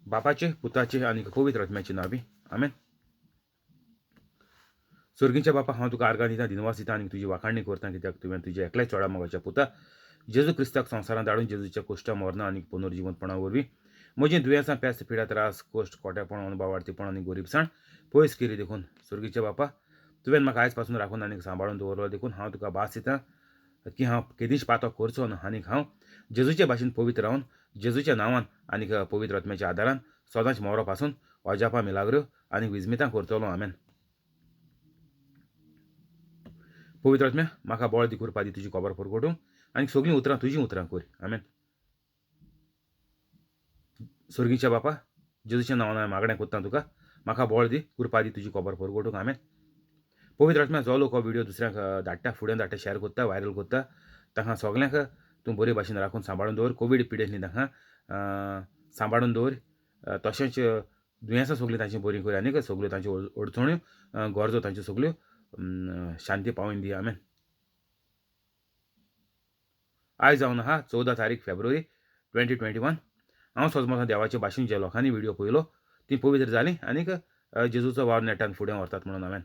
बापाचे, पुताचे आनी पवित्र आत्म्याचे नांवी, आमेन. सर्गीच्या बापा, हांव तुका आर्गां दिता, दिनवास दिता आनी तुजी वाखाणणी करता, कित्याक तुवें तुज्या एकल्याच चोडा मोगाच्या पुता जेजू क्रिस्ताक संवसारांत धाडून जेजूच्या कोश्टा मरणा आनी पुनर्जिवंतपणा वरवीं म्हजीं दुयेंसां, पेस्त, पिडा, त्रास, कोश्ट, कोट्यापण, अणभावार्थीपण आनी गोरीबसाण पयस केली. देखून सर्गीच्या बापा, तुवें म्हाका आयज पासून राखून आनी सांबाळून दवरलो, देखून हांव तुका भास दिता की हांव केदींच पातक करचो ना आनी हांव जेजूचे भाशेन पवित्र रावन जेजूच्या नांवान आनी पवित्र आत्म्याच्या आदारान सदांच मोरो पासून अजापां, मिलाग्रो आनी विजमितां करतलो. आमेन. पवित्र आत्म्या, म्हाका बळ दी, कृपा दी तुजी खबर परगटूंक आनी सगळीं उतरां तुजीं उतरां कर. आमेन. सर्गीच्या बापा, जेजूच्या नांवान हांवें मागणें करता तुका, म्हाका बळ दी, कृपा दी तुजी खबर परगटूंक. आमेन. पवित्र आत्म्या, जो लोक हो व्हिडियो दुसऱ्यांक धाडटा, फुडें धाडटा, शेअर करता, व्हायरल करता, तांकां सगल्यांक तूं बरे भाशेन राखून सांबाळून दवर. कोवीड पिडेंतली तांकां सांबाळून दवर, तशेंच दुयेंसां सगळीं तांची बरीं कर आनी सगल्यो तांच्यो अडचण्यो, गरजो तांच्यो सगल्यो शांती पावून दी. आमेन. आयज जावन आहा 14 तारीख फेब्रुवारी 2021. हांव सजमता देवाचे भाशेन जे लोकांनी व्हिडियो पळयलो ती पवित्र जाली आनीक जेजूचो वावर नेटान फुडें व्हरतात म्हणून. आमेन.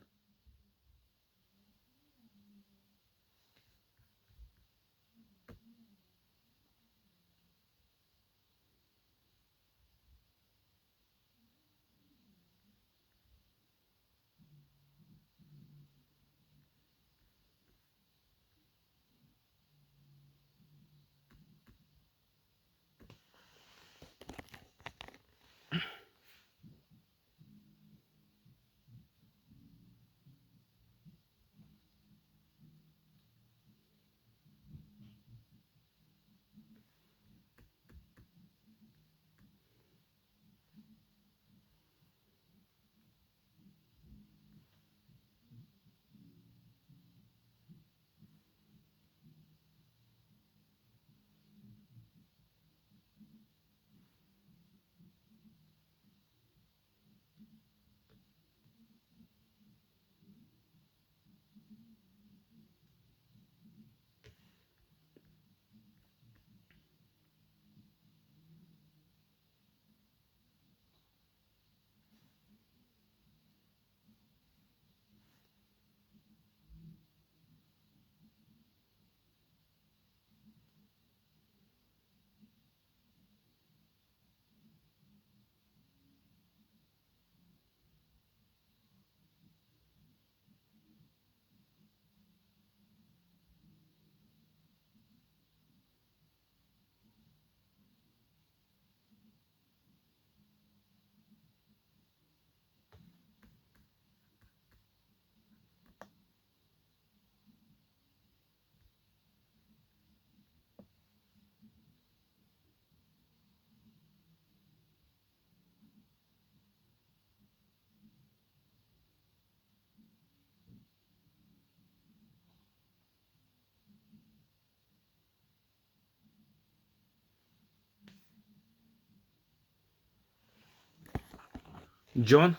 जॉन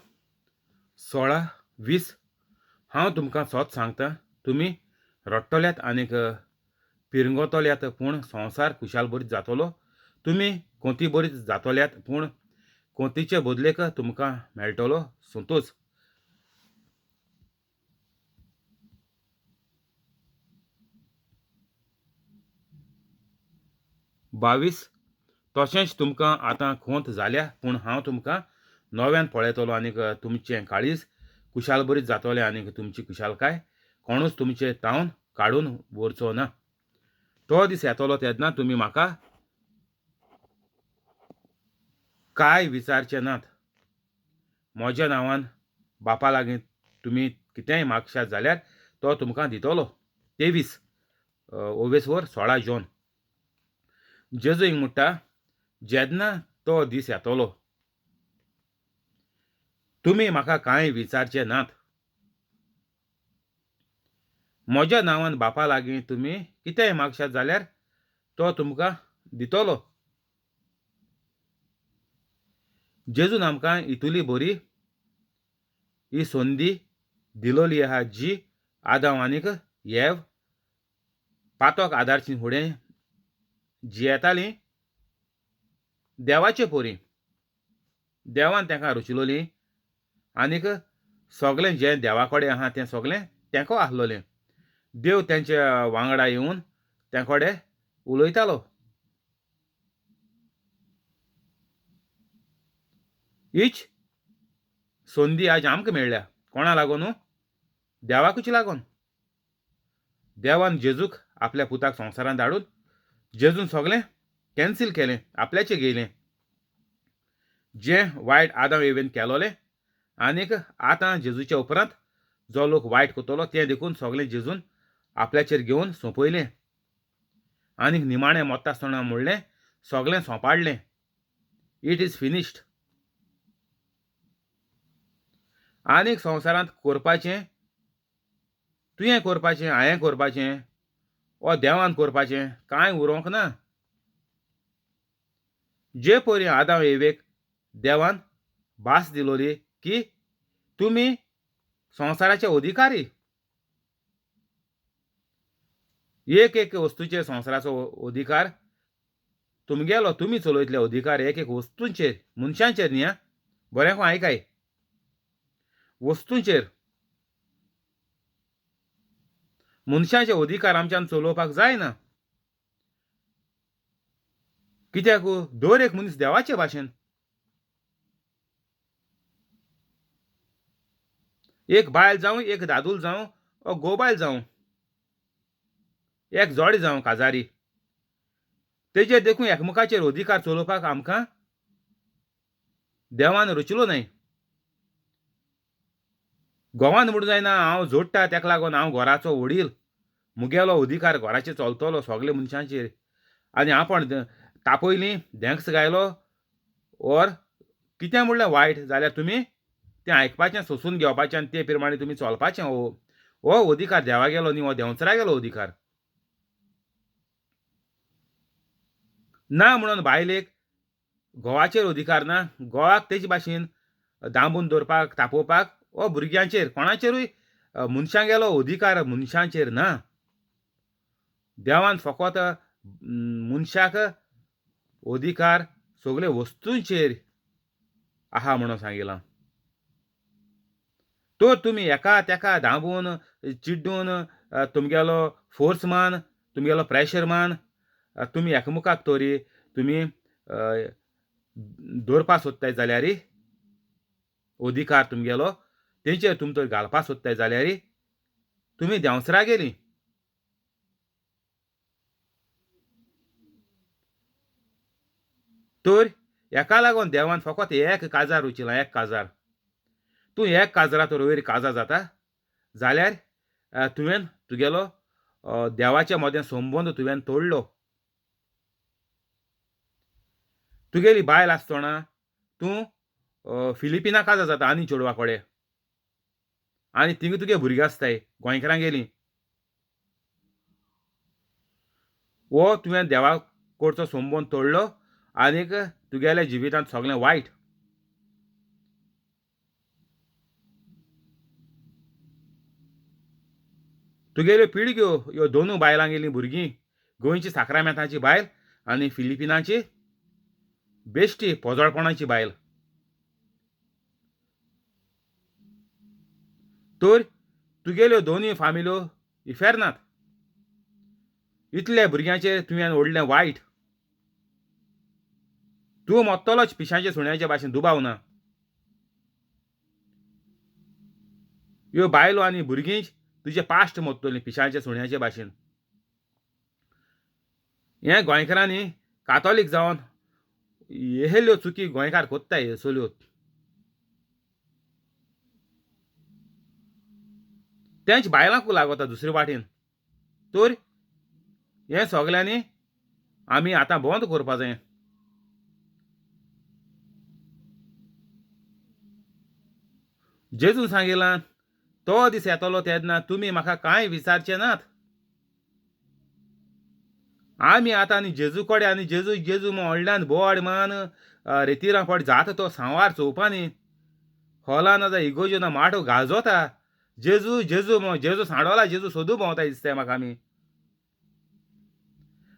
16:20. हांव तुमकां सत सांगता, तुमी रडटल्यात आनीक पिरंगतल्यात, पूण संवसार खुशाल बरीत जातलो. तुमी कोंती बरीत जातल्यात, पूण कोंतीचे बदलेक तुमकां मेळटलो संतोष. 22. तशेंच तुमकां आतां खोंत जाल्या, पूण हांव तुमकां नव्यान पळयतलो आनीक तुमचें काळीज खुशालभरीत जातलें आनीक तुमची खुशालकाय कोणूच तुमचे तावन काडून व्हरचो ना. तो दीस येतलो तेन्ना तुमी म्हाका कांय विचारचे नात. म्हज्या नांवान बापा लागीं तुमी कितेंय मागशात जाल्यार तो तुमकां दितलो. 23 ओवेसवर 16 जॉन. जेजू हिंग म्हणटा, जेन्ना तो दीस येतलो तुमी म्हाका कांय विचारचे नात. म्हज्या नांवान बापा लागीं तुमी कितेंय मागशात जाल्यार तो तुमकां दितलो. जेजून आमकां इतली बरी ही संदी दिलोली आहा जी आदांव आनीक येव पातक आदारची फुडें जियेतालीं देवाचे पोरी. देवान तांकां रचिलोलीं आनीक सगळें जें देवा कडेन आहा तें सगळें तांकां आसलोलें. देव तेंच्या वांगडा येवन त्या कडेन उलयतालो. हीच संदी आज आमकां मेळ्ळ्या. कोणा लागून? देवाकूच लागून. देवान जेजूक आपल्या पुताक संवसारांत धाडून जेजून सगळें कॅन्सील केलें, आपल्याचें घेयलें जें वायट आदाम एवेन केलोलें. आनीक आतां जेजूच्या उपरांत जो लोक वायट करतलो तें देखून सगळें जेजून आपल्याचेर घेवन सोंपयलें. आनीक निमाणें मोत्ता आसतना म्हणलें सगळें सोंपाडलें, it is finished. आनीक संवसारांत करपाचें तुवें करपाचें, हांवें करपाचें वो देवान करपाचें कांय उरोंक ना. जे परी आदाम एवेक देवान भास दिलोली की तुमी संवसाराचे अधिकारी, एक एक वस्तूचेर संवसाराचो अधिकार तुमगेलो, तुमी चलयतले अधिकार एक एक वस्तूंचेर, मनशांचेर न्ही. आं, बरें आयकाय, वस्तूंचेर मनशांचे अधिकार आमच्यान चलोवपाक जायना. कित्याक? दर एक मनीस देवाचे भाशेन. एक बायल जावं, एक दादूल जावं, ओ गोबायल जावं, एक जोडी जावं काजारी, तेजेर देखून एकमेकाचेर अधिकार चलोवपाक आमकां देवान रचलो न्हय. घोवान म्हणूं जायना हांव जोडटा तेका लागून हांव घराचो वडील, मुगेलो अधिकार घराचेर चलतलो सगळे मनशांचेर. आनी आपण तापयली धेंक्स घायलो ओर कितें म्हणलें वायट जाल्यार तुमी तें आयकपाचें, सोंसून घेवपाचें आनी ते प्रमाणे तुमी चलपाचें. हो हो अधिकार देवा गेलो न्ही, हो देंवचारा गेलो अधिकार ना. म्हणून बायलेक घोवाचेर अधिकार ना, घोवाक तेजे भाशेन दांबून दवरपाक, तापोवपाक वो भुरग्यांचेर कोणाचेरूय मनशांगेलो अधिकार मनशांचेर ना. देवान फकत मनशाक अधिकार सगळे वस्तूंचेर आहा म्हणून सांगिलां. तर तुमी एका तेका दांबून चिड्डून तुमगेलो फोर्स मान, तुमगेलो प्रेशर मान, तुमी एकामेकाक तरी तुमी दवरपाक सोदताय जाल्यार अधिकार तुमगेलो तेंचेर तुमी तर घालपाक सोदताय जाल्यार तुमी देंवसरा गेलीं. तर हेका लागून देवान फकत एक काजार रुचिलां, एक काजार. तूं एक काजरा तर वयर काजार जाता जाल्यार तुवें तुगेलो देवाच्या मदें संबंद तुवें तोडलो. तुगेली बायल आसतना तूं फिलिपिना काजार जाता आनी चेडवा कडेन, आनी थिंगा तुगे भुरगीं आसताय गोंयकारां गेलीं. हो तुवें देवा कडचो संबंद तोडलो आनीक तुगेल्या जिवितांत सगळें वायट. तुगेल्यो पिळग्यो ह्यो दोनूय बायलां गेलीं भुरगीं, गोंयची साक्रामेंताची बायल आनी फिलिपिनाची बेश्टी पोजोळपणाची बायल. तर तुगेल्यो दोनूय फामिल्यो इफेर्नात. इतले भुरग्यांचेर तुवें ओडलें वायट. तूं मोत्तलोच पिशांचे सुण्याचे भाशेन, दुबाव ना. ह्यो बायलो आनी भुरगीं तुजे पास्ट मोत्तली पिशांचे सुण्याचे भाशेन. हें गोंयकारांनी कातोलीक जावन हेल्यो चुकी गोंयकार कोत्ताय असल्यो. तेंच बायलांकूय लागता दुसरे वाटेन. तर हें सगल्यांनी आमी आतां बंद करपा जाय. जेजून सांगिलां तो दीस येतलो तेन्ना तुमी म्हाका कांय विचारचे नात. आमी आतां आनी जेजू कडेन आनी जेजू जेजू व्हडल्यान बोड मान रेतिरां फावट जाता तो सांवार चोवपानी हॉला ना जाय इगोज्यो ना माटो गाजोता जेजू जेजू जेजू सांडोला जेजू सोदू भोंवता दिसता म्हाका. आमी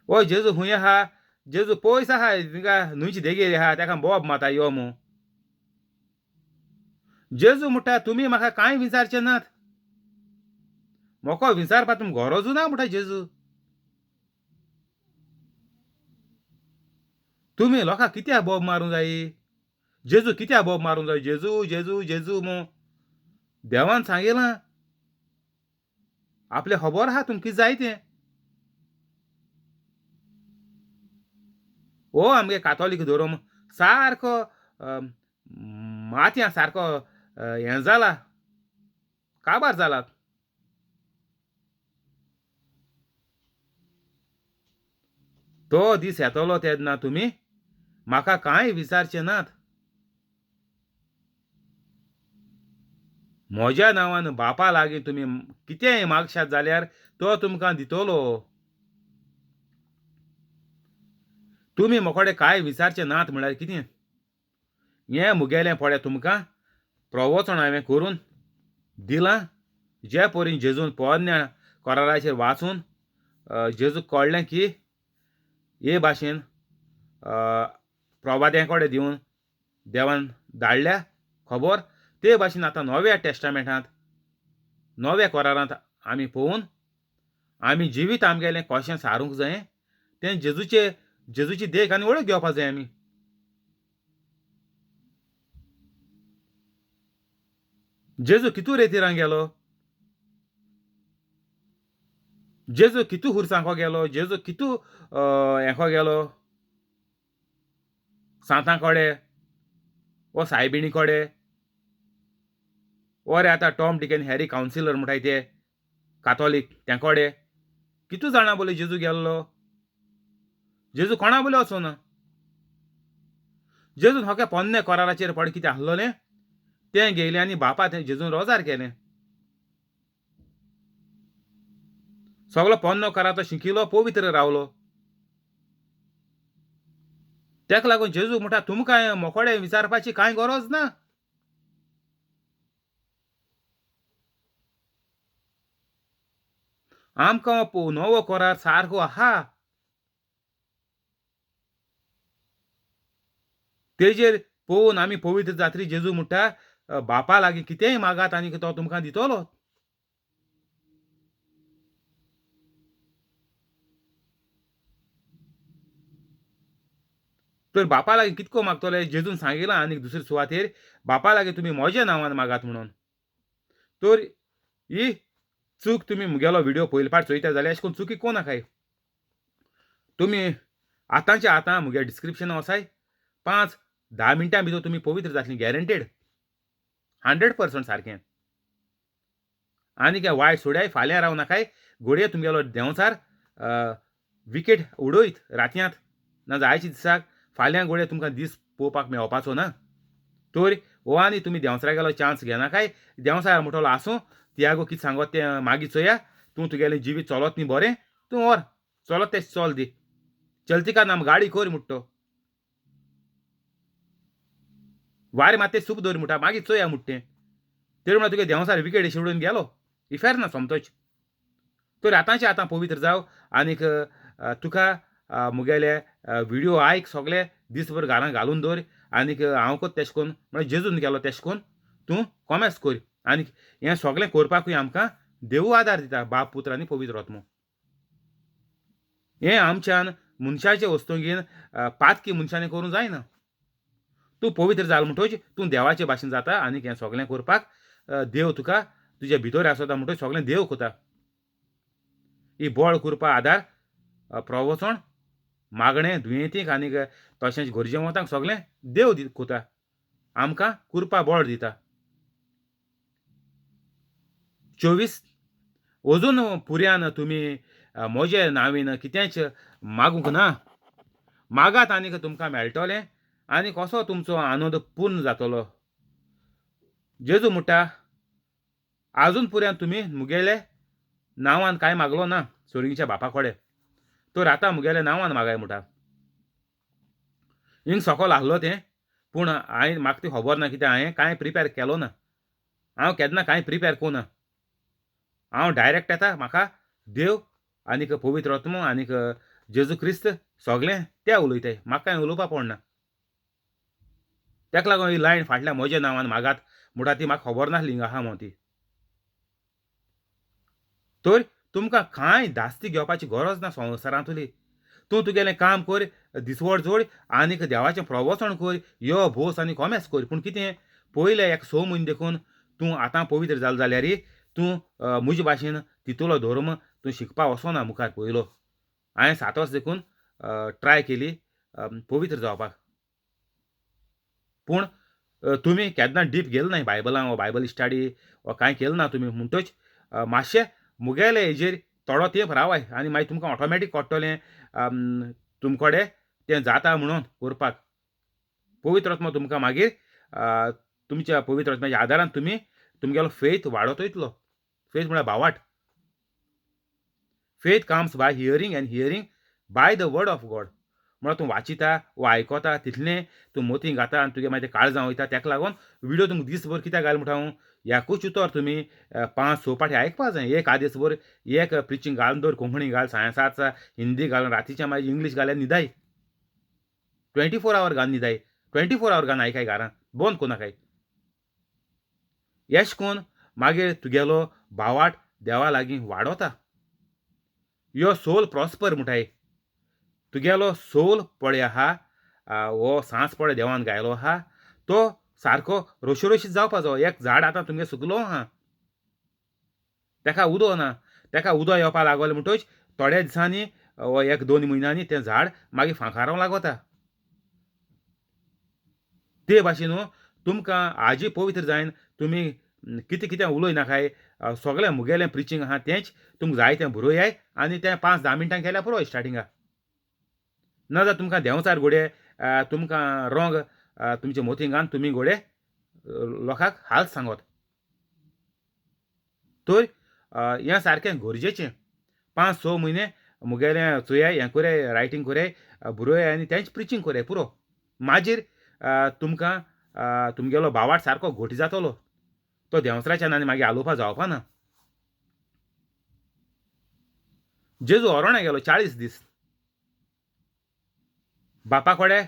ओ जेजू खूंय आहा, जेजू पयस आहा, थिंगा न्हंयची देगेर आहा, तेका बोब माता यो मू. जेजू म्हणटा तुमी म्हाका कांय विचारचे नात, म्हाका विचारपा तुमकां गरजू ना म्हणटा जेजू। तुमी लोकांक कित्याक बोब मारूंक जाय? जेजू कित्याक बोब मारूंक जाय? जेजू जेजू जेजू मो देवान सांगिलां, आपलें खबर आहा तुमकां कितें जाय तें। ओ आमगे कातोलीक धर्म सारको मातयां सारको हें जाला, काबार जाला। तो दीस येतलो तेन्ना तुमी म्हाका कांय विचारचे नात, म्हज्या नांवान बापा लागीं तुमी कितेंय मागशात जाल्यार तो तुमकां दितलो। तुमी म्हजे कांय विचारचे नात म्हळ्यार कितें? हें मुगेलें पळय तुमकां प्रवचन हांवें करून दिलां, जे परी जेजून पोरण्या कराराचेर वाचून जेजूक कळ्ळें की हे भाशेन प्रवाद्यां कडेन दिवन देवान धाडल्या खबर, ते भाशेन आतां नव्या टेस्टामेंटांत नव्या करारांत आमी पळोवन आमी जिवीत आमगेलें कशें सारूंक जाय तें जेजूचे जेजूची देख आनी वळख घेवपा जाय आमी। जेजू कितू रेतिरांक गेलो, जेजू कितू खुर्सांको गेलो, जेजू कितू हेको गेलो सांतां कडेन ओ सायबिणी कडेन, ओरे आतां टॉम डिकन हॅरी कावन्सिलर म्हणटाय ते कातोलीक त्या कडेन कितू जाणां बोले जेजू गेल्लो? जेजू कोणा बोले वचोना? जेजून होके पोन्ने कराराचेर पड कितें आसलोलें तें घेयलें आनी बापा तें जेजून रोजार केलें। सगलो पोन्नो करार तो शिकिलो, पवित्र रावलो। तेका लागून जेजू म्हणटा तुमकां मोकोडे विचारपाची कांय गरज ना। आमकां नवो करार सारको आहा, तेजेर पळोवन आमी पवित्र जात्री। जेजू म्हणटा बापा लागीं कितेंय मागात आनी तो तुमकां दितलो। तर बापा लागीं कितको मागतले? जेजून सांगिलां आनी दुसरे सुवातेर बापा लागीं तुमी म्हज्या नांवान मागात म्हणून। तर ही चूक तुमी मुगेलो व्हिडियो पयले फावट चोयता जाल्यार अशें करून चुकी कोण नाकाय। तुमी आतांचे आतां मुगे डिस्क्रिप्शन वचाय, 5-10 मिनटां भितर तुमी पवित्र जातली, गॅरंटेड 100% सारकें। आनी काय वायट सोडाय, फाल्यां राव नाकाय, घडये तुमगेलो देंवचार विकेट उडयत रातयांत ना जायच्या दिसाक फाल्यां घडये तुमकां दीस पळोवपाक मेळपाचो ना। तर हो आनी तुमी देंवचारा गेलो चान्स घेनाकाय, देंवचार म्हणटलो आसूं तियागो कितें सांगत तें मागीर चोया, तूं तुगेलें जिवीत चलत न्ही बरें, तूं व्हर चलत तें चल दी, चलती का नाम गाडी कर म्हणटो, वारें मात तें सूप दवर म्हणटा, मागीर चोया म्हणटा तें। तेणें म्हणल्यार तुगे देंवचार विकेट उडोवन गेलो, इफेर ना सोमतोच। तर आतांचे आतां पवित्र जाव आनीक तुका मुगेले व्हिडियो आयक सगळे दीसभर घरान घालून दवर आनीक हांव कोत तेश कोन्न म्हळ्यार जेजून गेलो तेश कोन्न तूं कॉमेस कर आनीक हें सगळें करपाकूय आमकां देवू आदार दिता, बाप पुत्र आनी पवित्र आत्मो। हें आमच्यान मनशाचे वस्तुंगीन पातकी मनशांनी करूंक जायना। तूं पवित्र जाल म्हणटोच तूं देवाचे भाशेन जाता आनीक हें सगळें करपाक देव तुका तुज्या भितर आसता म्हणटोच सगळें देव करता। ही बळ करपा आदार प्रवचन मागणें दुयेंतीक आनीक तशेंच गरजेवंतांक सगळें देव करता, आमकां करपा बळ दिता। 24 अजून पुऱ्यान तुमी म्हजे नांवेन कितेंच मागूंक ना, मागात आनीक तुमकां मेळटलें आनी कसो तुमचो आनंद पूर्ण जातलो। जेजू म्हणटा आजून पुऱ्यान तुमी मुगेले नांवान कांय मागलो ना सोर्गीच्या बापा कडेन, तर आतां मुगेले नांवान मागाय म्हणटा। हिंग सकल आहलो तें, पूण हांवें म्हाका ती खबर ना कित्याक हांवें कांय प्रिपेर केलो ना, हांव केन्ना कांय प्रिपेर करूं ना, हांव डायरेक्ट येता म्हाका देव आनीक पवित्र आत्मो आनीक जेजू क्रिस्त सगळें ते उलयताय, म्हाका कांय उलोवपा पडना। तेका लागून ही लायन फाटल्या म्हज्या नांवान मागात म्हणटा ती म्हाका खबर नासली हिंगा आहा म्हणून ती. तर तुमकां कांय धास्ती घेवपाची गरज ना संवसारांतली. तूं तुगेलें काम कर, दिसवड जोड आनीक देवाचें प्रवचन कर, यो भोस आनी कोमेस कर. पूण कितें पयलें एक 6 म्हयने देखून तूं आतां पवित्र जालो जाल्यार तूं म्हजे भाशेन तितूलो धर्म तूं शिकपा वचना मुखार. पयलो हांवें 7 वर्सां देखून ट्राय केली पवित्र जावपाक, पूण तुमी केन्ना डीप गेले ना बायबलां वा बायबल स्टडी वा कांय केलें ना तुमी. म्हणटच मातशें मुगेले हेजेर थोडो तेंप रावाय आनी मागीर तुमकां ऑटोमॅटीक कळटलें तुमकडे तें जाता म्हणून करपाक. पवित्र आत्मा तुमकां मागीर तुमच्या पवित्र आत्म्याच्या आदारान तुमी तुमगेलो फेथ वाडत वयतलो. फेथ म्हळ्यार भावाट. Faith comes by hearing and hearing by the word of God. म्हळ्यार तूं वाचिता वा आयकता तितलें तूं मोती घाता आनी तुगे मागीर काळजां वयता. तेका लागून विडियो तुमकां दीसभर कित्याक घाल म्हणटा हांव, एकूच उतर तुमी 5-6 पाटी आयकपा जाय. एक आदेसभर एक प्रिचींग घालून दवर, कोंकणी घाल, सायन्स हिंदी घालून, रातीच्या मागीर इंग्लीश घाल्यार न्हिदाय. 24 our घालून न्हिदाय, 24 our घालून आयकाय घरां बंद कोनाकाय. येश कोन मागीर तुगेलो भावाट देवा लागीं वाडोता. यो सोल प्रॉस्पर म्हणटाय. तुगेलो सोल पळय आहा, हो सांस पळय देवान गायलो आहा, तो सारको रोशोरोशीत जावपा जावो. एक झाड आतां तुमगे सुकलो आहा, तेका उदो ना, तेका उदो येवपा लागलो म्हणटच थोड्या दिसांनी वा 1-2 म्हयन्यांनी तें झाड मागीर फांकारोंक लागता. ते भाशेन तुमकां आजी पवित्र जायन तुमी कितें कितें उलय नाकाय, सगळें मुगेलें प्रिचींग आहा तेंच तुमकां जाय तें बरोयाय आनी तें 5-10 मिनटां केल्यार पुरो स्टार्टिंगाक. ना जाल्यार तुमकां देंवचार घोडे तुमकां रोंग तुमच्या मोतींगान तुमी घोडे लोकांक हाल सांगत. तर हें सारकें गरजेचें. 5-6 म्हयने मुगेलें चोयाय, हें कोराय, रायटींग कोराय, बरोयाय आनी तेंच प्रिचींग कोराय पुरो. मागीर तुमकां तुमगेलो भावाट सारको घोट जातलो. तो देंवचाराच्यान आनी मागीर आलोवपा जावपा ना. जेजू हरोणा गेलो 40 दीस बापा कडेन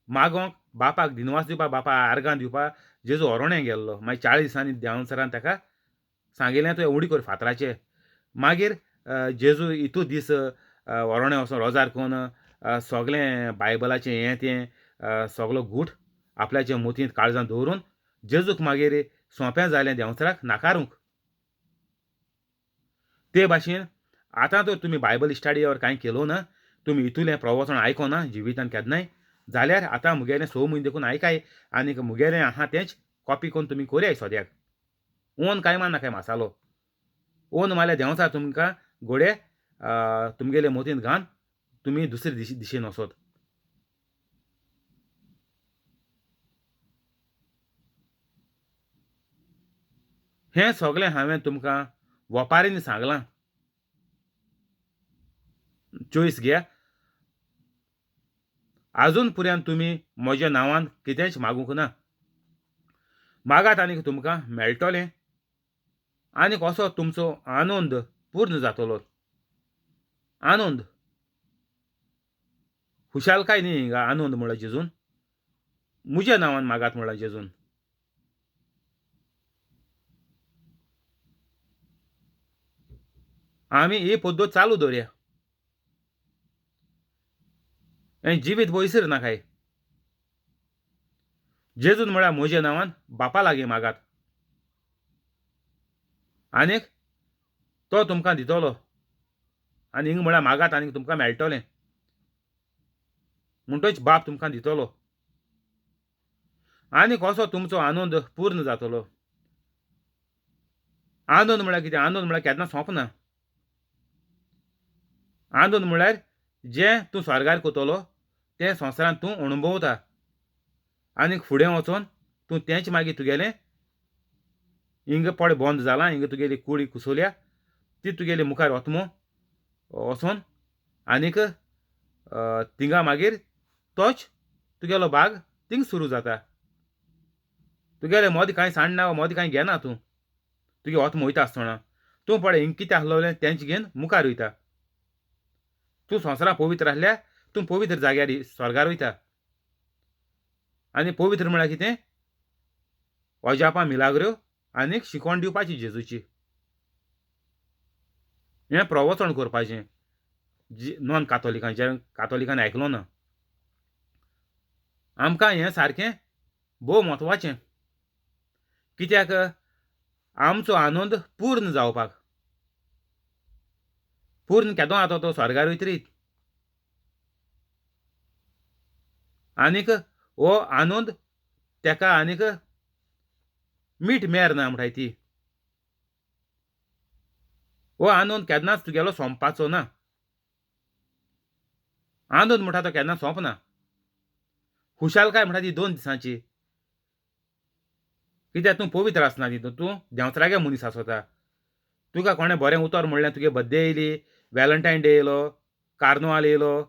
मागोंक, बापाक दिनवास दिवपा, बापा आर्गां दिवपा जेजू हरोणे गेल्लो. मागीर 40 दिसांनी देंवचारान ताका सांगिल्लें तुवें उडी कर फातराचे. मागीर जेजू इतू दीस हरोणे वचोन रोजार करून सगळें बायबलाचें हें तें सगलो गूट आपल्याच्या मोतींत काळजांत दवरून जेजूक मागीर सोंपें जालें देंवचाराक नाकारूंक. ते भाशेन आतां तर तुमी बायबल स्टडी कांय केलो ना, तुमी इतुलें प्रवचन आयकोना जिवितान केन्नाय, जाल्यार आतां मुगेलें 6 म्हयने देखून आयकाय आनी मुगेलें आहा तेंच कॉपी करून तुमी कोरयाय सद्याक. ओन कांय मारनाकाय मसालो, ओन मारल्यार देंवचार तुमकां घोडे तुमगेले मोतींत घान तुमी दुसरे दिशेन वचत. हें सगळें हांवें तुमकां वपारींनी सांगलां. चॉयस घे. आजून पर्यंत तुमी म्हज्या नांवान कितेंच मागूंक ना. मागात आनी तुमकां मेळटलें आनी कसो तुमचो आनंद पूर्ण जातलो. आनंद खुशालकाय न्ही हिंगा आनंद म्हणला जेजून, म्हज्या नांवान मागात म्हणला जेजून. आमी ही पद्दत चालू दवरया. हें जिवीत वयसर नाकाय. जेजून म्हळ्यार म्हज्या नांवान बापा लागीं मागात आनीक तो तुमकां दितलो. आनी हिंग म्हळ्यार मागात आनीक तुमकां मेळटलें, म्हणटच बाप तुमकां दितलो आनी कसो तुमचो आनंद पूर्ण जातलो. आनंद म्हळ्यार कितें? आनंद म्हळ्यार केन्ना सोंपना. आनंद म्हळ्यार जें तूं स्वर्गार करतलो तें संवसारांत तूं अणभवता आनीक फुडें वचोन तूं तेंच मागीर तुगेलें हिंग पळय बंद जालां, हिंग तुगेली कुडी कुसोल्या ती तुगेली मुखार वतमो वचोन आनीक थिंगा मागीर तोच तुगेलो भाग थिंग सुरू जाता. तुगेलें मोद कांय सांडना, मोद कांय घेना तूं, तुगे वत वयता आसतना तूं पळय हिंग कितें आसलोलें तेंच घेवन मुखार वयता. तूं संवसारांत पवित्र आसल्यार तूं पवित्र जाग्यार स्वर्गार वयता आनी पवित्र म्हळ्यार कितें? अजापां मिलाग्रो आनीक शिकवण दिवपाची जेजूची, हें प्रवचन करपाचें नॉन कातोलिकां, जे कातोलिकान आयकलो ना. आमकां हें सारकें भोव म्हत्वाचें, कित्याक आमचो आनंद पूर्ण जावपाक. पूर्ण केदो जाता तो स्वर्गार वयतरीत. आनीक हो आनंद तेका आनीक मीठ मेर ना म्हणटाय ती. हो आनंद केन्नाच तुगेलो सोंपपाचो ना. आनंद म्हणटा तो केन्ना सोंपना. खुशालकाय म्हणटा ती 2 दिसांची, कित्याक तूं पवित्र आसना, तितून तूं देंवचारागे मनीस आसता. तुका कोणें बरें उतर म्हणलें, तुगे बड्डे येयली, वेलंटायन डे येयलो, कार्नवाल येयलो,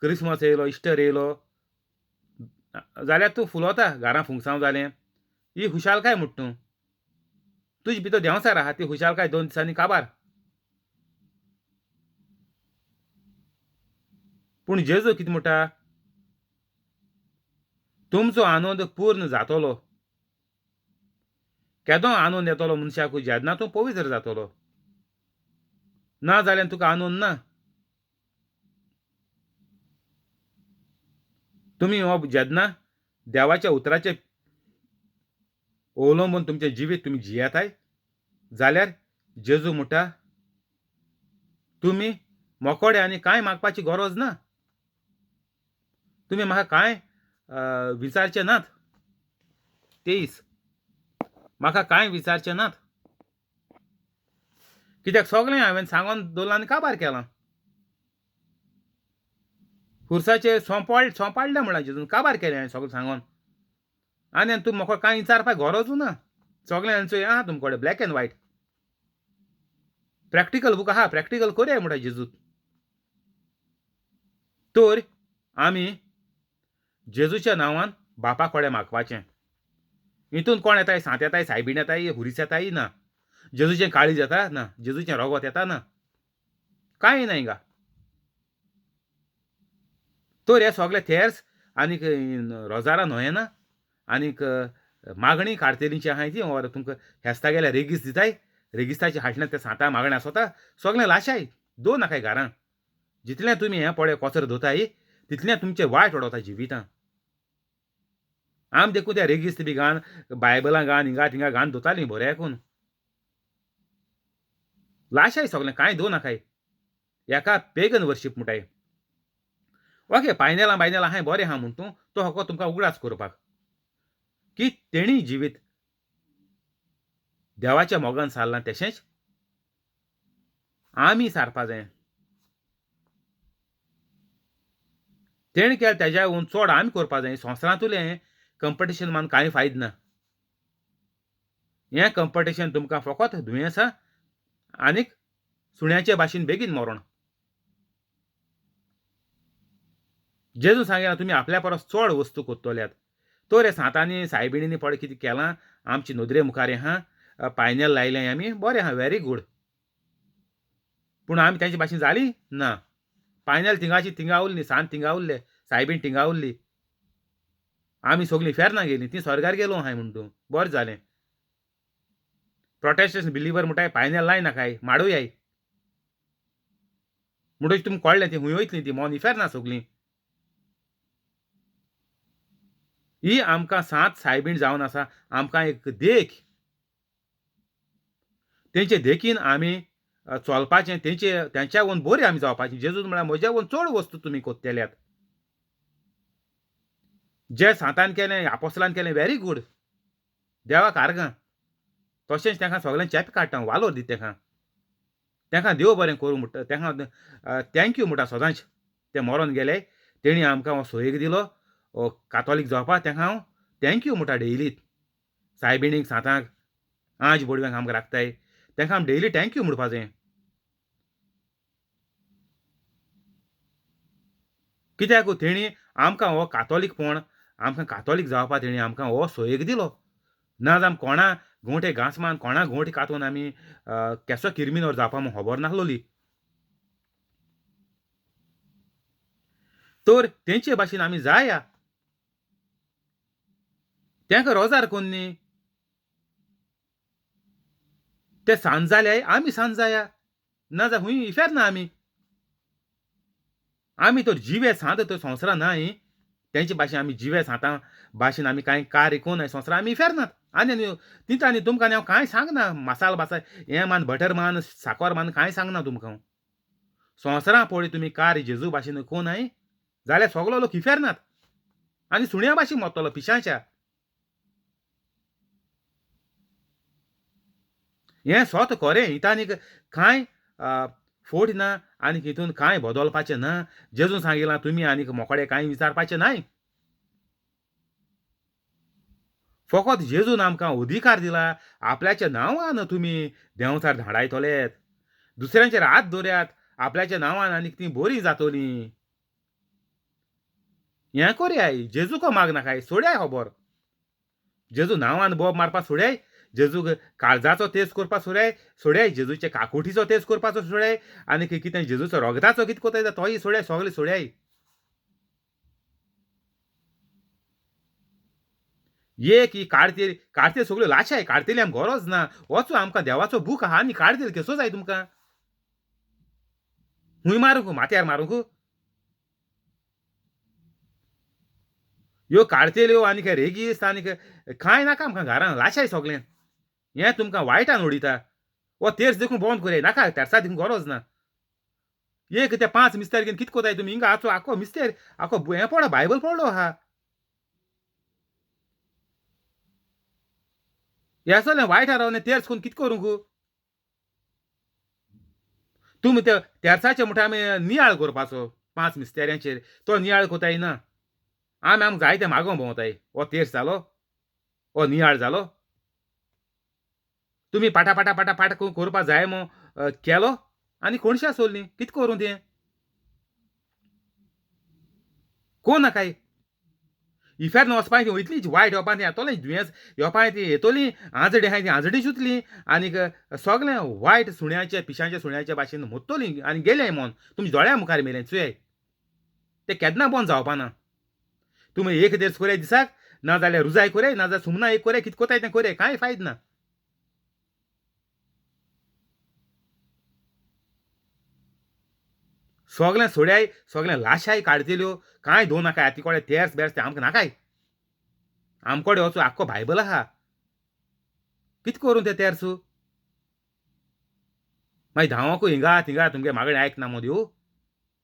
क्रिसमस येयलो, इस्टर येयलो जाल्यार तूं फुलोता, घरां फुंगसांव जालें, ही खुशालकाय म्हणटा तूं. तुजे भितर देंवचार आहा ती खुशालकाय 2 दिसांनी काबार. पूण जेजू कितें म्हणटा? तुमचो आनंद पूर्ण जातलो. केदो आनंद येतलो मनशाक जेन्ना तूं पवित्र जातलो. ना जाल्यार तुका आनंद ना. तुमी हो जेन्ना देवाच्या उतराचें अवलंबून तुमचें जिवीत तुमी जियेताय जाल्यार जेजू म्हणटा तुमी मोकोडे आनी कांय मागपाची गरज ना. तुमी म्हाका कांय विचारचे नात. 23 म्हाका कांय विचारचे नात, कित्याक सगळें हांवें सांगून दवरलां आनी काबार केलां. खुर्साचेर सोंपाडलें म्हणलां जेजून, काबार केलें हांवें सगळें सांगून. आनी तूं म्हाका कांय विचारपाक गरजूच ना. सगळें हांवें आहा तुमचे कडेन black and white practical book आहा, प्रॅक्टिकल करया म्हणटा जेजू. तर आमी जेजूच्या नांवान बापा कडेन मागपाचें. हितून कोण येताय? सांत येताय, सायबीण येताय, हुरीस येताय ना. जेजूचें काळीज येता ना, जेजूचें रोगोत येता ना, कांय ना हिंगा. तर हे सगळे थेर्स आनीक रोजारां न्हय ना, आनीक मागणी काडतेलींची आहाय ती, or तुमकां हेस्ता गेल्यार रेगीस दिताय, रेगिस्ताचे हाडल्यान ते सांतां मागणें आसता, सगळें लाशाय दोन नाकाय घरां. जितलें तुमी हें पळय कोचर धुताय तितलें तुमचें वायट उडोवता जिवितां. आम देखून त्या रेगिस्त बी घान बायबलां घान हिंगा थिंगा घान धुतालीं बरें आयकून. लाशाय सगळें कांय दवर नाकाय. हेका पेगन वर्शीप म्हणटाय. ओके, पायनेलां बायनेलां आहाय बरें आहा म्हूण तूं तो हको तुमकां उगडास करपाक की तेणी जिवीत देवाच्या मोगान सारलां तशेंच आमी सारपा जाय. तेणें केलें तेज्या वयर चड आमी करपा जाय. संवसारांतलें कंपिटिशन मान कांय फायद ना. हें कंपिटिशन तुमकां फकत दुयेंसां आनीक सुण्याचे भाशेन बेगीन मरण. जेजू सांगला तुमी आपल्या परस चड वस्तू कोत्तल्यात. तर हे सांतांनी सायबिणींनी पळय कितें केलां आमचे नदरे मुखार आहा, पायनेल लायलें आमी, बरें आहा, व्हेरी गूड. पूण आमी तेंचे भाशेन जाली ना. पायनेल थिंगाची थिंगा उरली, सांत थिंगा उरले, सायबीण थिंगा उरली, आमी सगळीं फेर्ना गेलीं, ती स्वर्गार गेलो हांवें म्हण तूं बरें जालें. प्रोटेस्टंट बिलीवर म्हणटाय पायनेल लाय नाकाय, माडूयाय म्हणटकीच तुमकां कळ्ळें ती हुंय वयतली ती मोन इफेर्ना सगळीं. ही आमकां सांत सायबीण जावन आसा, आमकां एक देख. तेंचे देखीन आमी चलपाचें, तेंचे तेंच्या वोन बरें आमी जावपाचें. जेजून म्हळ्यार म्हज्या वोन चड वस्तू तुमी कोत्तेल्यात. जे सांतान केलें, आपोसलान केलें, व्हेरी गूड, देवाक आर्गां. तशेंच तांकां सगळें चेप काडटा, वालोर दिता तांकां, तांकां देव बरें करूं म्हणटा, तांकां thank you म्हणटा सदांच. ते मरोन गेले तेणी आमकां हो सोयीक दिलो कातोलीक जावपाक, तांकां हांव thank you म्हणटा डेली. सायबिणीक, सांतांक, आंज बोडव्यांक आमकां राखताय, तांकां आमी डेली thank you म्हणपा जाय. कित्याक तेणी आमकां हो कातोलीकपण, आमकां कातोलीक जावपाक तेणी आमकां हो सोयीक दिलो. ना जाल्यार कोणा गोंठे घांस मान, कोणा गोंठे कातून आमी केसो किर्मिनोर जावपा म्हूण खबर नासलोली. तर तेंचे भाशेन आमी जाया. तेंका रोजार कोन्नी ते सांज जाल्याय आमी सांज जाया ना जा हुंय इफेर्न ना आमी आमी तर जिवे सांत तर संवसारां नाय तेंचे भाशेन आमी जिवे सांतां भाशेन आमी कांय कार्य कोन संवसारां आमी इफेर्नात आनी तितून आनी तुमकां आनी हांव कांय सांगना मसाल भासा हें मान बटर मान साकर मान कांय सांगना तुमकां हांव. संवसारां पळय तुमी कार्य जेजू भाशेन कोनाय जाल्यार सगलो लोक इफेर्नात आनी सुण्या भाशेन मरतलो पिशांच्या. हें सोत खरें हिंत आनीक कांय फोट ना आनी हितून कांय बदलपाचें ना. जेजून सांगिलां तुमी आनीक मोकडे कांय विचारपाचें नाय. फकत जेजून आमकां अधिकार दिला आपल्याच्या नांवान तुमी देंवचार धाडायतलेत, दुसऱ्यांचेर हात दवरात आपल्याच्या नांवान आनीक ती बरी जातली. हें करयाय जेजूको माग नाकाय सोड्याय खबर जेजू नांवान बोब मारपा सोड्याय, जेजूक काळजाचो तेज करपा सोड्याय सोड्याय, जेजूचे काकुटीचो तेज करपाचो सोड्याय आनी कितें जेजूचो रोगदाचो कितें कोताय तोय सोड्याय, सगळें सोड्याय. एक ही काडतेली काडतेली सगळ्यो लाशाय काडतेली आमकां गरज ना. वचूं आमकां देवाचो बूक आहा आनी काडतेली केसो जाय तुमकां हुंय मारूंक माथ्यार मारूंक ह्यो काडतेल्यो आनीक रेगीस आनीक कांय नाका आमकां घरान लाशाय सगळें. हें तुमकां वायटान उडयता. हो तेर्स देखून बंद करया नाका तेर्सा देखून गरज ना. एक ते 5 मिस्तेर घेवन कितें कोताय तुमी हिंगा आचो आखो मिस्तेर आखो हें पडलो बायबल पडलो आहा. हें सगळें वायटान रावन तेर्स करून कितें करूंक तुमी ते तेर्साचे म्हणटा आमी नियाळ करपाचो 5 मिस्तेऱ्यांचेर तो नियाळ कोताय ना. आमी आमकां जाय तें मागोवंक भोंवताय. हो तेर्स जालो हो नियाळ जालो तुमी पाटा पाटा पाटा पाट करपा जाय मो केलो आनी कोणशा सोडली कितें करूं तें कोण नाकाय. इफेर्न वचपाक वयतली वायट येवपा ती येतलें दुयेंस येवपा ती येतली आंजडी आहाय ती आंजडी सुतली आनीक सगळें वायट सुण्याचे पिशांच्या सुण्याच्या भाशेन मोत्तली आनी गेलें मन तुमच्या दोळ्या मुखार मेलें चोय तें केन्ना बंद जावपा ना. तुमी एक देस कोरया दिसाक ना जाल्यार रुजाय कोरया ना जाल्यार सुमना एक कोरया कितें कोताय तें कोरया कांय फायद ना. सगळें सोड्याय सगळें लाशाय काडतेल्यो कांय दवर नाकाय आती कोडे तेर्स बेर्स तें आमकां नाकाय. आमकोडे वचूं आख्खो बायबल आहा कितें करूं तें तेर्स मागीर धांवकू हिंगा थिंगा तुमगे मागणें आयकना मो देव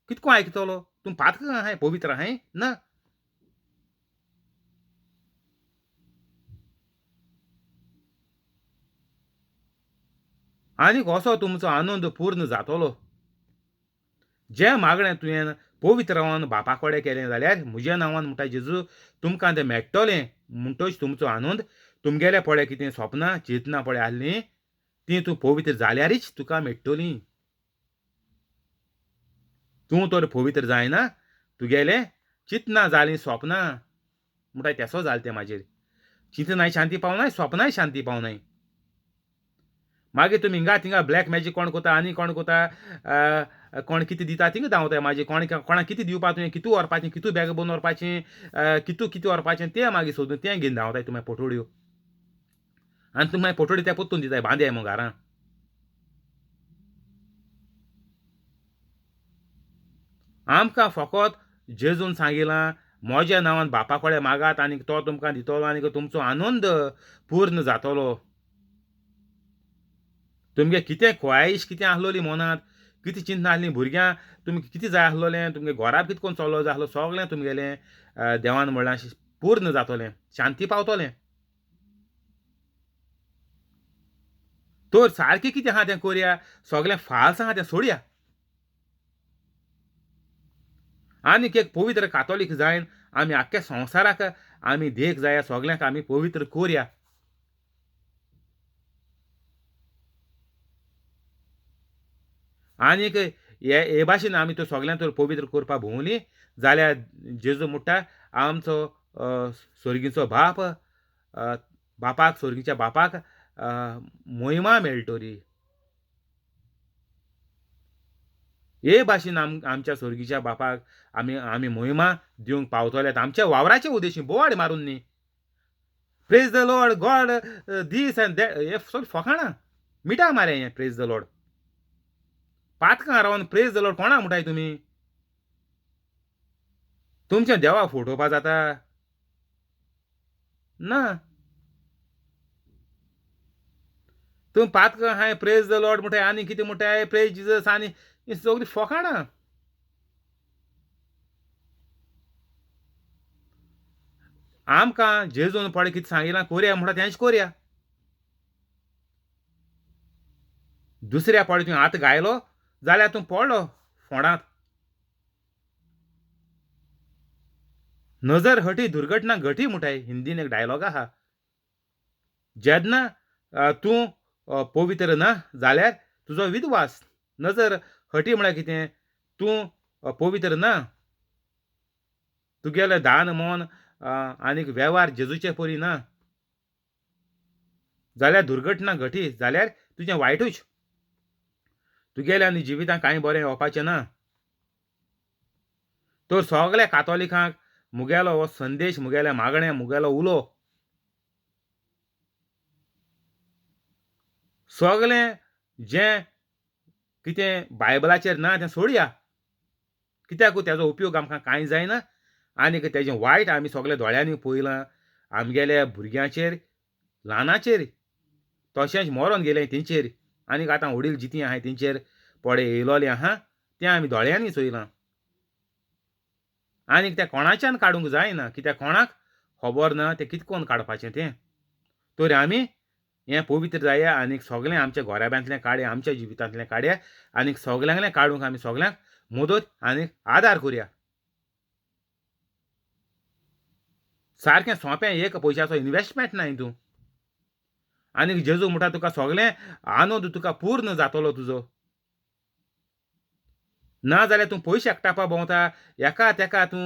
कितको आयकतलो तूं पातक आहाय पवित्र आहाय ना. आनीक असो तुमचो आनंद पूर्ण जातलो. जें मागणें तुवें पवित्र रावन बापा कडेन केलें जाल्यार म्हज्या नांवान म्हणटा जेजू तुमकां तें मेळटलें. म्हणटच तुमचो आनंद तुमगेले पळय कितें सपनां चिंतनां पळय आसलीं तीं तूं पवित्र जाल्यारीच तुका मेळटलीं. तूं तर पवित्र जायना तुगेलें चिंतनां जालीं सपनां म्हणटा तेसो जालें तें म्हाजेर चिंतनाय शांती पावनाय सपनाय शांती पावनाय. मागीर तुमी हिंगा थिंगा ब्लॅक मॅजीक कोण कोता आनी कोण कोता कोण कितें दिता थिंगा धांवताय मागीर कोण कोणाक कितें दिवपा तुवें कितू व्हरपाचें कितू बॅग बरोवन व्हरपाचें कितू कितें व्हरपाचें तें मागीर सोदून तें घेवन धांवताय तुमी पोटोड्यो आनी तुमी मागीर पोटोडी तें पोत्तून दिताय बांदयाय मगो घरां. आमकां फकत जेजून सांगिलां म्हज्या नांवान बापा कडेन मागात आनी तो तुमकां दितलो आनी तुमचो आनंद पूर्ण जातलो. तुमगे कितें ख्वाइश कितें आसलोली मनांत कितें चिंतना आसलीं भुरग्यां तुमी कितें जाय आसलोलें तुमगे घरा कितें कोन्न चलो जाय आसलो सगळें तुमगेलें देवान म्हणलां पूर्ण जातलें शांती पावतलें. तर सारकें कितें आहा तें करया सगळें फाल्स आहा तें सोडया आनीक एक पवित्र कातोलीक जायन आमी आख्ख्या संवसाराक आमी देख जाया सगल्यांक आमी पवित्र करया. आनीक हे भाशेन आमी तो सगल्यांक तर पवित्र करपाक भोंवली जाल्यार जेजू म्हणटा आमचो स्वर्गीचो बाप बापाक स्वर्गीच्या बापाक मोहिमा मेळटली. हे भाशेन आमच्या स्वर्गीच्या बापाक आमी आमी मोहिमा दिवंक पावतले. आमच्या वावराचे उद्देशी बोवाड मारून न्ही Praise the Lord God this and that हें सगळें फकाणां मिठा मारे हें प्रेज the Lord. पातकां रावन प्रेज the Lord कोणा म्हणटाय तुमी? तुमच्या देवा फोटोवपा जाता ना. तूं पातकां आहाय प्रेज the Lord म्हणटाय आनी कितें म्हणटाय प्रेज जिजस आनी ही सगळीं फकाणां. आमकां जेजून पळय कितें सांगिलां कोरया म्हणटा तेंच कोरया. दुसऱ्या पळय तुवें हात घायलो जाल्यार तूं पडलो फोंडांत. नजर हटी दुर्घटना घटी म्हणटाय हिंदीन एक डायलॉग आहा. जेन्ना तूं पवित्र ना जाल्यार तुजो विद्वास. नजर हटी म्हळ्यार कितें? तूं पवित्र ना, तुगेलें दान मन आनीक वेव्हार जेजूचे परी ना जाल्यार दुर्घटना घटी, जाल्यार तुजें वायटूच, तुगेलें आनी जिवितांत कांय बरें येवपाचें ना. तर सगल्या कातोलिकांक मुगेलो हो संदेश, मुगेलें मागणें, मुगेलो उलो, सगलें जें कितें बायबलाचेर ना तें सोडया, कित्याक तेजो उपयोग आमकां कांय जायना आनीक तेजें वायट आमी सगल्या दोळ्यांनी पळयलां आमगेल्या भुरग्यांचेर, ल्हानाचेर, तशेंच मरोन गेले तेंचेर, आनीक आतां वडील जितीं आहाय तेंचेर पडे येयलोलें आहा तें आमी दोळ्यांनी चोयलां. आनीक तें कोणाच्यान काडूंक जायना, कित्याक कोणाक खबर ना तें कितें कोन्न काडपाचें तें. तर आमी हें पवित्र जाया आनीक सगळें आमच्या घराब्यांतलें काडया, आमच्या जिवितांतलें काडया आनीक सगल्यांगलें काडूंक आमी सगल्यांक मदत आनीक आदार करुया. सारकें सोंपें, एक पयशाचो इनवेस्टमेंट ना हितून. आनीक जेजू म्हणटा तुका सगळें आनंद तुका पूर्ण जातलो तुजो. ना जाल्यार तूं पयशे एकटावपा भोंवता, एका तेका तूं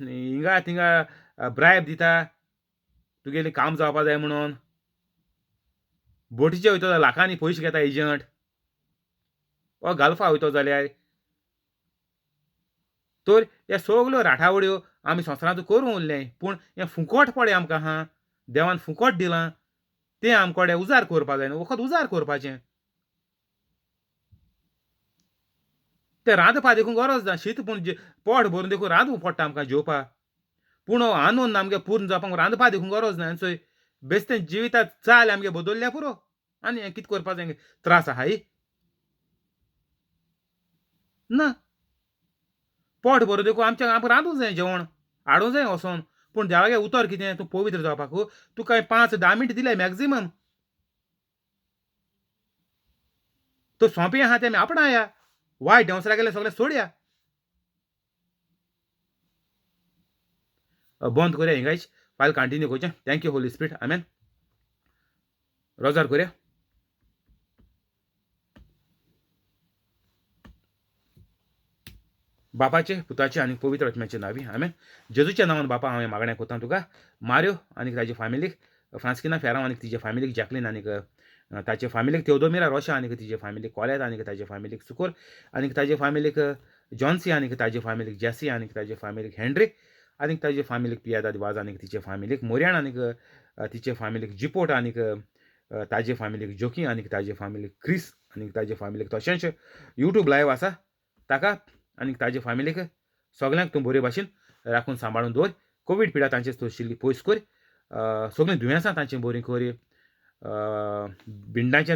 हिंगा थिंगा ब्रायब दिता तुगेलें काम जावपा जाय म्हणून. बोटीचे वयतो जाल्यार लाखांनी पयशे घेता एजंट, वा गल्फा वयतो जाल्यार. तर हे सगल्यो राठावड्यो आमी संवसारांत करूंक उरलें, पूण हें फुकट पळय आमकां आहा, देवान फुकट दिलां तें आमकोडे उजार करपा जाय न्हू, वखद उजार करपाचें. तें रांदपा देखून गरज ना, शीत पूण पोट भरून देखून रांदूंक पडटा आमकां जेवपा, पूण आनंद आमगे पूर्ण जावपाक रांदपा देखून गरज ना. चोय बेश्टें जिवितांत चाल आमगे बदलल्या पुरो, आनी हें कितें करपाचें त्रास आहाय ना. पोट भरून देखून आमचें आमकां रांदूंक जाय, जेवण हाडूंक जाय वचोन, पूण देवागे उतर कितें, तूं पवित्र जावपाक तुका 5-10 मिनटां दिले मॅक्झिमम, तो सोंपें आहा तें आमी आपणाया, वायट देंवसरा गेले सगळें सोडया. बंद करया हिंगाच, फायल कंटिन्यू करचें. Thank you Holy Spirit, आमेन. रोजार करया. बापाचे, पुताचे आनी पवित्र आत्म्याचे नांवी, आमेन. जेजूच्या नांवान बापा हांवें मागणें करता तुका, मार्यो आनी ताजे फामिलीक, फ्रांस्किना फेरांव आनी तिजे फामिलीक, जॅकलीन आनी ताचे फामिलीक, तेवदोमिरा रोशा आनी तिजे फामिलीक, कॉलेज आनी ताजे फामिलीक, सुकोर आनी ताजे फामिलीक, जॉन्सी आनी ताजे फामिलीक, जॅसी आनी ताजे फामिलीक, हेन्ड्रिक आनी ताजे फामिलीक, पियादाद वाज आनी तिचे फामिलीक, मोरयाण आनी तिचे फामिलीक, जिपोट आनी ताजे फामिलीक, जोकी आनी ताजे फामिलीक, क्रिस आनी ताजे फामिलीक, तशेंच यूट्यूब लायव आसा ताका आनी ताजे फामिलीक, सगल्यांक तूं बरे भाशेन राखून सांबाळून दवर. कोवीड पिडा तांचे तशिल्ली पयस कर, सगळीं दुयेंसां तांची बरीं कर, भिंडांचें